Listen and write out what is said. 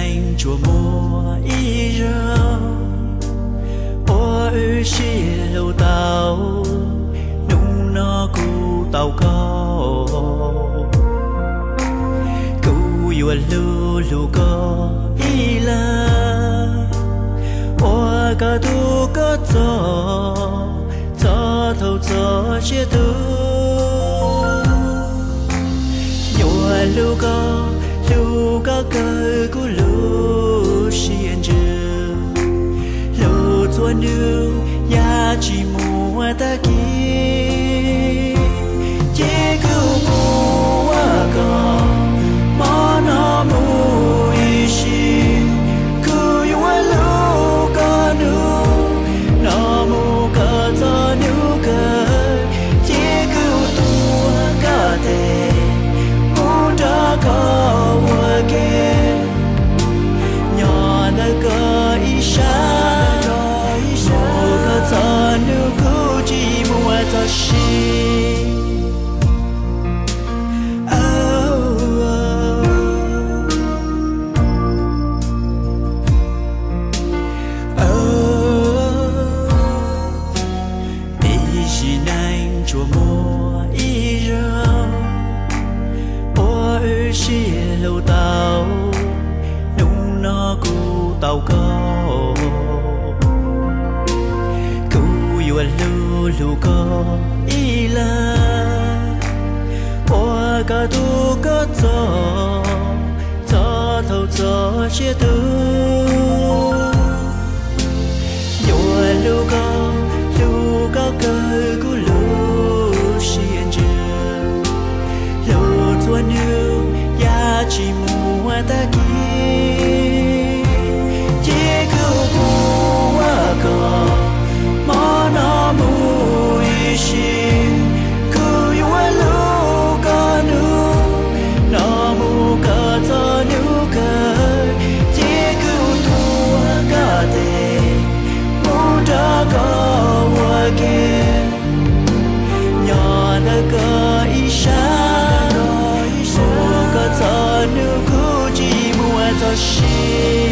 neej tsuas muaj ib zaug uas wb sib hlub tau, hnub no kuv tau koj, kuv yuav hlub hlub koj ib leeg uas koj tus koj txog, txog thaum txog tsiab tug. Yuav hlub koj, hlub koj kawg kuv lub siab ntsws, hlub txhua hnub yam tsis muaj tag kis. Ces kuv muab koj hmo no mus ib sim, kuv yuav hlub koj hnub no mus kom txog hnub kawg. Ces kuv tuav koj tes mus nrog koj ua ke, nyob ntawm koj ib sab, mus kom txog hnub kuv tsis muaj txoj sia. Ib sim neej tsuas muaj ib zaug uas wb sib hlub tau, hnub no kuv tau koj, kuv yuav hlub hlub koj ib leeg uas koj tus koj txog, txog thaum txog tsiab tug. Yuav hlub koj, hlub koj kawg kuv lub siab ntsws, hlub txhua hnub yam tsis muaj tag kis. Ces kuv muab koj hmo no mus ib sim, kuv yuav hlub koj hnub no mus kom txog hnub kawg. Ces kuv tuav koj tes mus nrog koj ua ke, nyob ntawm koj ib sab, mus kom txog hnub kuv tsis muaj txoj sia.